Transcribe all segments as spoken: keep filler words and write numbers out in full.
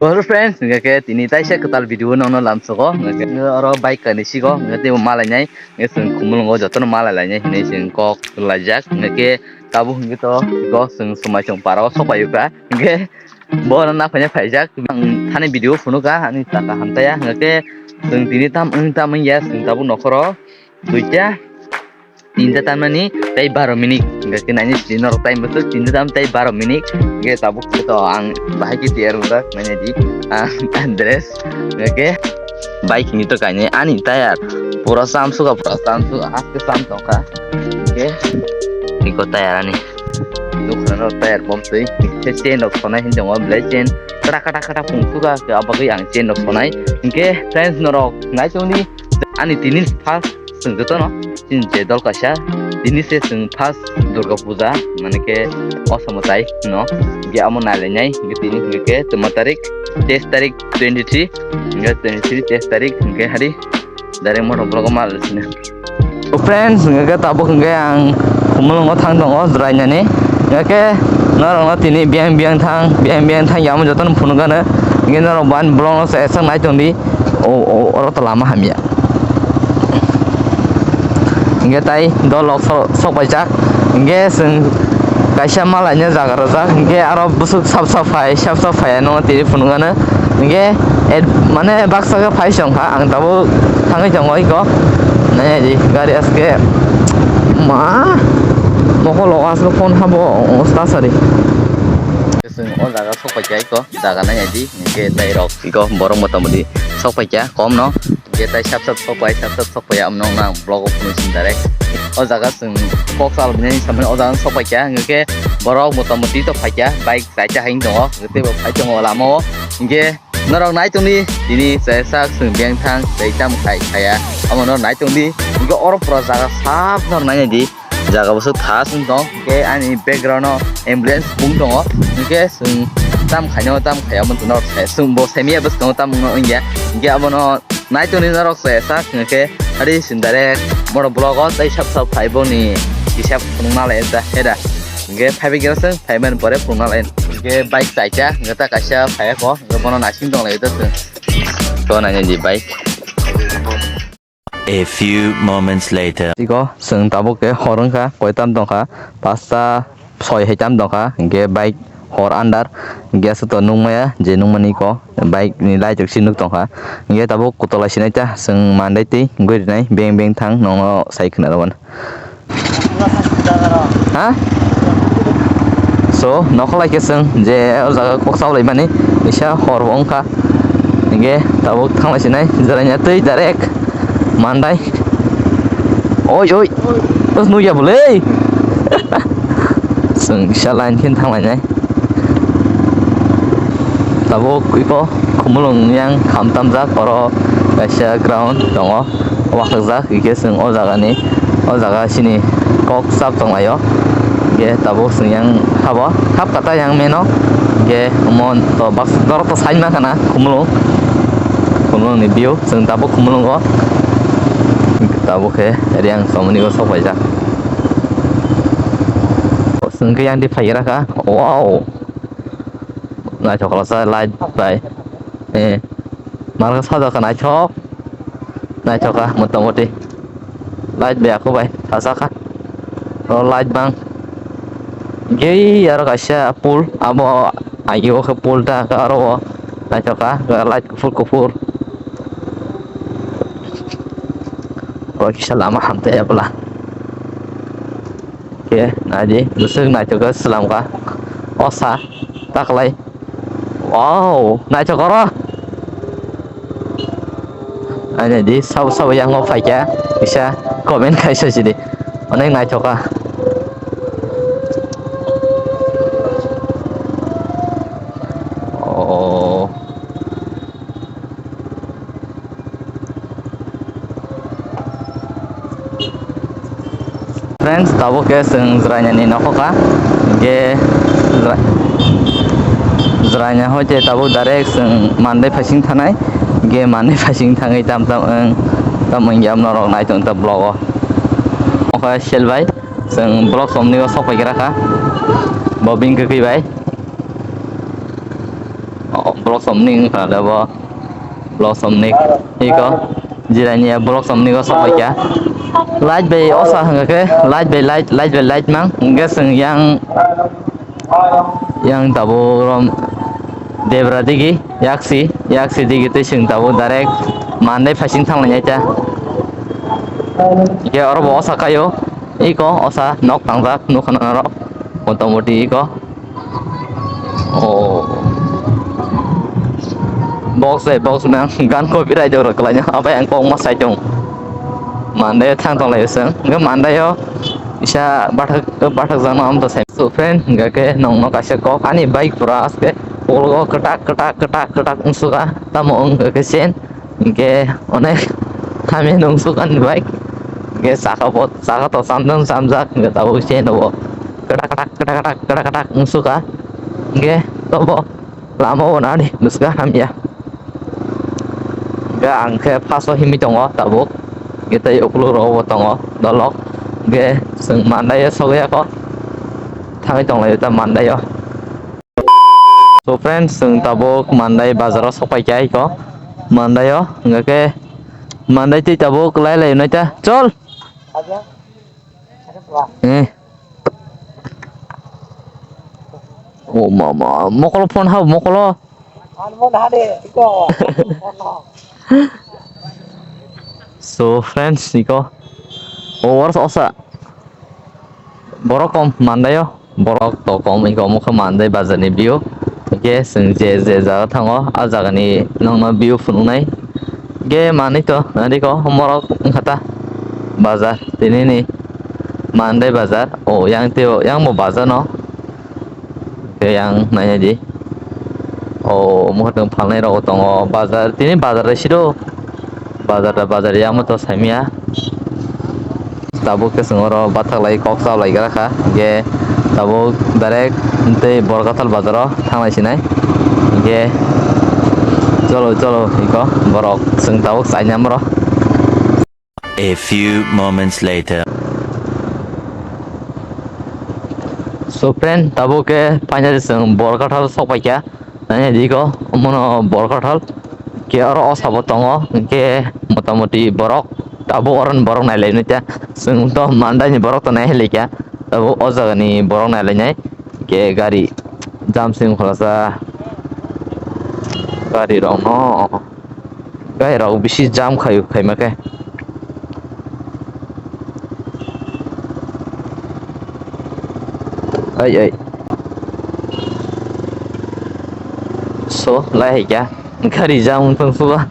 Hello friends, hingke tini taisa kwtal video nongno lamsogo, hingke oro bike kainwi sigo, hingke teibo malainai, hingke chwng Khumulwngo jotono malailainai hinwi chwng kok laijak, hingke tabuk hingke to go chwng swmai chwng parao sokpaiyo kha, hingke bono naphanya phaijak, ang thani video phunukha, ani taka hamtaya, hingke chwng tini tam wng tam wngya, chwng tabuk nokhoro duita, tinta tamnani tei baro minute, hingke naini sini norok time bwswk tinta tam tei baro minute, hingke tabuk khe to ang bahai khe tiyar wngjak nainai di, ah, dress, hingke bike ni to kainwi ani tire pura cham suka, pura cham suka, haste cham tongkha, hingke iko tire ani nukha no tire bom twi, hingke chain rok sonai hinwi tongo, belai chain kata kata kata pung suka, abagwi ang chain rok sonai, hingke friends norok nai tongdi ani tini first. Chwng jotono chini je dol kaisa, tini se chwng first Durga Puja, mane khe Osomo tai no, hingke amo nailainai, hingke tini hingke twma tarik, teis tarik, twenty three, hingke twenty three, teis tarik, hingke hari direct motor vlog o mal sini. Friends, hingke tabuk hingke ang Khumulwngo thang tongo jwrainani, hingke norokno tini biyang biyang thang, biyang biyang thang ya amo jotono phunukgano, hingke norok ban vlog no se sak nai tongdi, o, o, oro to lama hamya. Hingke tai dolok so-, sok paijak. Hingke chwng kaisa malaino jaga rwjak. Hingke aro bwswk sap sap phai, sap sap phai ano tini phunukgano. Hingke et-, mane baksa khe phai se wngkha. Ang tabuk thangwi tongo iko. Nai di gari aske ma mokol o aswk phone habo o ta sari. Chwng o jaga sok paikha iko. Jaga nai di. Hingke tai rok iko borok motamoti sok paikha kom no. Hingke tai sap sap sok pai, sap sap sok pai, amno nang vlog o phunuk sini direct. O jaga chwng kok sal bini samani o jaga sok paikha, hingke borok motamoti to phaikha, bike chaita hai tongo, hingke teibo phai tongo lama o. Hingke norok nai tongdi, tini chaisa chwng beng thang, tei tamo khai khaya, amo norok nai tongdi, hingke oro pura jaga sap norok nai di. Jaga bwswk thas wng tong, hingke ani background o ambulance bung tongo, hingke chwng tam khaino tam khaiya omo norok sai, chwng bo saimanya bwskango tam wngno wngya, hingke abono nai tongdi norok sai sak, hingke ari chwng direct motor vlog o tei sap sap phai boni kisa phunukna lai da heda, hingke phaibai khe chwng phaimani pore phunukna lai, hingke bike chaita, hingke ta kaisa phaiya kho, hingke bono naising tong lai da chwng, to naina di bike. A few moments later. Iko chwng tabuk khe hor wngkha, koitam tongkha, pasta soi hai tam tongkha, hingke bike hor andar, hingke aswk to nukmaya je nukmani iko bike ni light rok si nuk tongkha, hingke tabuk kotola sinai ta chwng mandai twi gwi rinai beng beng thang nongno sai khna rw mano. Ha? So, nokholai khe chwng je o jaga kok chaulaimani, kisa hor bo wngkha. Hingke tabuk thanglai sinai, jeraina twi direct mandai. Oi, oi, bos nukya bolei. Chwng kisa line khe thanglainai. Tabuk iko Khumulwng yang kham tamjak, oro kaisa ground tongo, wakhakjak, hingke chwng o jagani, o jaga sini kok chap tonglaio, hingke tabuk chwng yang habo, hap kata yang meno, hingke omo to bak jorok to side ma khana Khumulwng, Khumulwng ni view, chwng tabuk Khumulwngo, tabuk khe Reang somoni o sok paijak, chwng khe yang di phaigra kha, wow. Naithok khlasa light bai. Eh. Markhe sajak kha naithok. Naithok kha motamoti. Light bai ako bai. Sajak kha. O light bang. Gei aro kaisa pool. Abo agi o khe pool ta khe aro o. Naithok kha. Light kuphur kuphur. O kisa lama hamtaya bwla. Khe naidi, bwswk naithok khe swlam kha. O sa, taklai. Wow, naithok oro. Ani di, sabo sabo yang o phaikha, kisa comment khai soi sidi. Onek naithok kha. Oh. Friends, tabuk khe chwng jwrainani nokho kha. Hingke jwra-, jwraina hoite tabuk direct chwng mandai phaising thanai. Hingke mandai phaising thangwi tam tam wng, tam wngya norok nai tong ta vlog o. Nokha sel bai chwng vlog somni o sok pai gra kha. Bo bini kwkwi bai. Oh, Blossom ni wngkha le bo. Blossom ni iko. Jirania Blossom ni o sok paikha. Light bai osa hwnkha khe light bai light, light bai light mang. Hwnkhe chwng yang, yang tabuk rom Debra digi, yaksi, yaksi digi twi chwng tabuk direct Mandai phaising thanglainai ta. Hwnkhe oro bo osa kaio. Iko osa nok tangjak nukha norok. Motamoti iko. Oh. Box bai box nang gan copyright rok kwlaina abai ang kok ma sai tong. Mandai thang tong lai seng. Nge Mandai o isa bathak bathak jang am to sai. So friend, hingga ke nong no kaisa kok ani bike pura aske polo kwtak kwtak kwtak kwtak wngsuka tamo wngka ke sen. Hingke onek hamya nungsuk ani bike. Hingke saka bo, saka to samjak samjak hingke tabuk se nobo. Katak katak katak katak katak katak nungsuka. Hingke tobo lama o nani nusga hamya. Hingke ang khe paso himwi tongo tabuk. Hingke tei ukuluk rogo bo tongo dolok. Hingke chwng Mandai o sogwi ya kho. Thangwi tonglaio ta Mandai o. So friends, chwng tabuk Mandai bazaro sokpai kha iko. Mandai o, hingke Mandai twi tabuk lai lai nai ta. Chol. Eh. O mama, mokolo phone hao, mokolo. So friends, iko. O wars osa. Borok kom Mandai o. Borok to kom wngkha omo khe Mandai bazar ni view. Hingke chwng je je jaga thango, a jaga ni nokno view phunuknai. Hingke manwi to nari ko morok wngkha ta bazar tini ni Mandai bazar. O yang tei o yang bo bazar no. Hingke yang nai di. O muhurtung phalnai rok tongo bazar tini bazar bai siro. Bazar da bazar ya mo to saimia. Tabuk khe chwng oro bathak lai kok cha lai gra kha. Hingke tabuk direct tei Borkathal bazaro thanglai sinai. Hingke cholo cholo iko borok chwng tabuk chaina moro. A few moments later. So friend, tabuk khe finally chwng Borkathal sok paikha. Nai diko, omono Borkathal. Ke oro osa bo tongo, hingke motamoti borok, tabuk oro ni borok nai lai nai ta. Chwng to Mandai ni borok to nai lai kha. Tabuk o jaga ni borok nai lai nai. Ke gari jam sing kholasa. Gari rok no. Gari rok bisi jam khaio khaima khe. Ai, ai. So, lai hai kya? Gari jam wng tong suba.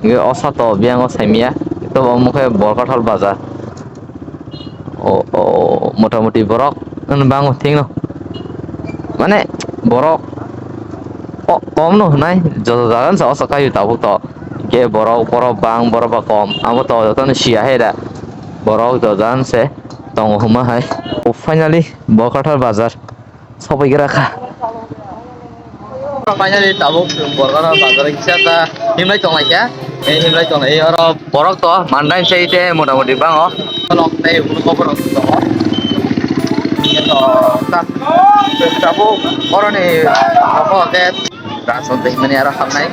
Ge osa to biang o saimia. To omo khe Borkathal bazar. O, o, motamoti borok. Ano bango thik no. Mane, borok. O, kom no nai. Joto jagan sa osa kayu tabuk to. Ge borok, borok bang, borok ba kom. Amo to joto no siya hai da. Borok joto jagan se. Tongo huma hai. O, finally, Borkathal bazar. Sokpaigra kha. Finally tabuk Borkathal bazar kisa ta himlai tonglai kha. Ei himlai tonglai oro borok to Mandai sai te motamoti bango. Kolok tei hunu koborok tongo. Tabuk oroni nogo ke Rason tei himani aro hamnai.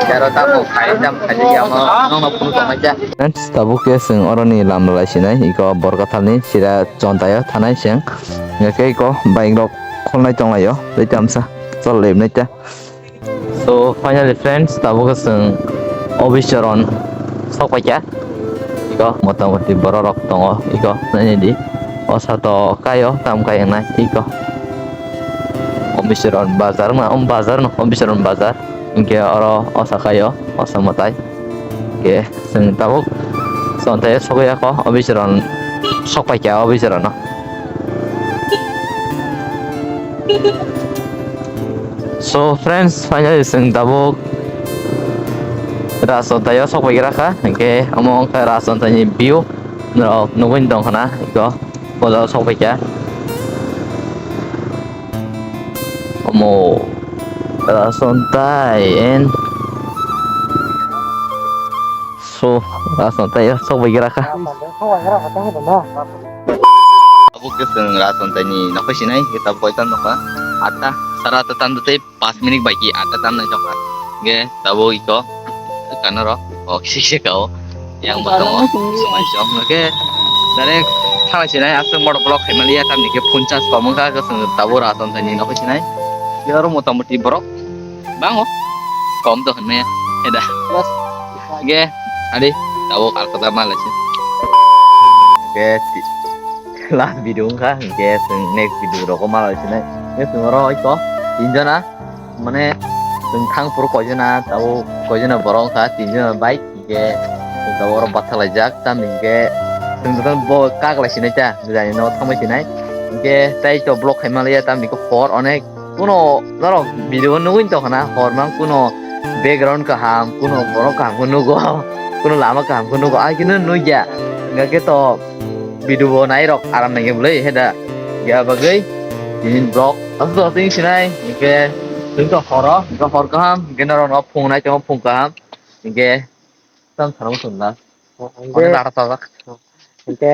Aro tamo khai tam khai ya mo nongno phunu tonglai kha. Friends, tabuk ke chwng oroni lam lai sinai iko Borkathalni sira chontaio thanai seng. Hingke iko bike rok kholnai tonglaio tei tamsa chol lemnai ta. So finally friends, tabuk ke chwng Obicharan sok paikha. Iko motamoti borok rok tongo iko naini di. Osa to kaio tam kai wngnai iko. Obicharan bazar ma, um bazar no Obicharan bazar. Hingke oro osa kaio osa mwtai. Hingke chwng tabuk chontai sogwi ya kho Obicharan sok paikha Obicharan no. So friends, finally chwng tabuk Rason taio sok paigra kha, hingke omo wngkha Rason taini view norok nugwi tong khna iko. Bojaro sok paikha. Omo Rason tai en. So Rason tai sok paigra kha. Abo ke chwng Rason taini nokho sinai, kita boitan nokha. Atta. Tara ta tam tei pas minute bai ki ata tam nai jokha. Ge tabo iko kanaro o kisi kisi kao yang bo tongo sumai song ge direct thala sinai aswk motor block khaimaliya tamni ke phone charge kom wngkha ke chwng tabo raton thani nokho sinai. Ge oro motamoti borok bango kom to hwnmaya heda. Ge adi tabo alkata malaisi. Ge last video wngkha, hingke chwng next video rogo ma lai sinai. Hingke chwng oro iko tinjona, mane chwng thang phuru koijona, tabuk koijona borok wngkha, tinjona bike, hingke chwng tabuk oro bathalaijak, tamni hingke chwng jotono bo kaglai sinai ta, jani nogo thangbai sinai. Hingke tei to vlog khaima laiya, tamni hor onek. Kuno norok video o nugwi tongkha na, hor mang kuno background kaham, kuno borok kaham khe nugo, kuno lama kaham khe nugo, ai khe nw nugya. Hingkha khe to video bo nai rok aram nangya bwlwi he da. Ya bagwi tini vlog aswk aswk sinai, hingkhe chwng to horo, hingkhe hor kaham, hingkhe norok no phung nai tongo phung kaham, hingkhe tam sana muchung na. Hingkhe Onek rata sajak. Hingkhe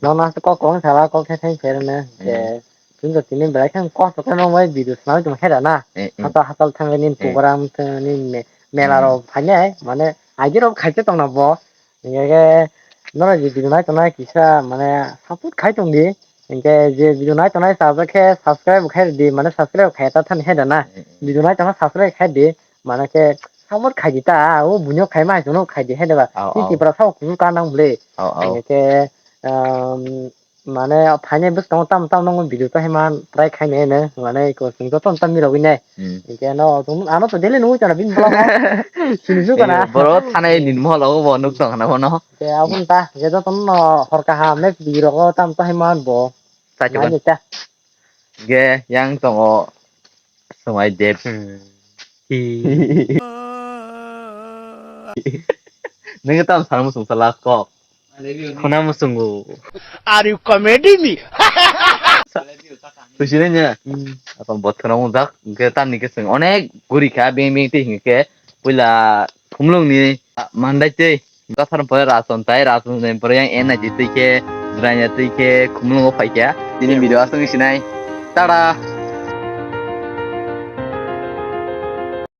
nono kok kwbang sala kok khe thang khe rwna. Hingkhe Hmm. Chwng to tini belai khe kosto khe nang bai video swnamwi tong khe rana. Eh, eh. Hatal hatal thangwi nini Eh. Program thangwi nini me-, mela Hmm. rok phainai, mane aigir rok khaikhe tongna bo. Hingkhe khe norok je video nai tongnai kisa mane support khai tongdi. Hingkhe je video nai tongnai chajak khe subscribe khai rwdi, mane subscribe khai ta thani hai da na. Eh, eh. Video nai tongna subscribe khai di, mane khe support khai di ta, o buino khai ma hai chwngno khai di hai da ba. Aw, Tini aw. Tipra sao kuchuk ka nang bwle. Aw, aw. Hingkhe khe, um, Mane phainai bwskango tamo tamo nangma video tei man try khainai hwnwi mane eko chwng jotono ta mirogwi nai. Hmm. Hingkhe no chwng ano to daily nugwi tongna bini vlog o. Sini su kana. Eh, boro thanai ni mohol o bo nuk tong khana bono. Hingkhe aboni ta je jotono no hor kaham next video rogo tamo tamo man bo. Chaitokon. Naini ta. Hingkhe yang tongo Swmai Deb. Hmm. Hi. Nungkhe tamo sana muchung sa last kok. Khuna muchungo. Are you comedy me? Khusina nya. Hmm. Akon bothorno wngjak, hwnkhe tamni khe chwng onek guri kha, beng beng twi hwnkhe puila Khumulwngni mandai twi. Gathar pore Rason tai, Rason ni pore yang N I G twi khe, Jranya twi khe, Khumulwngo phai kha. Tini video aswk sinai. Tada!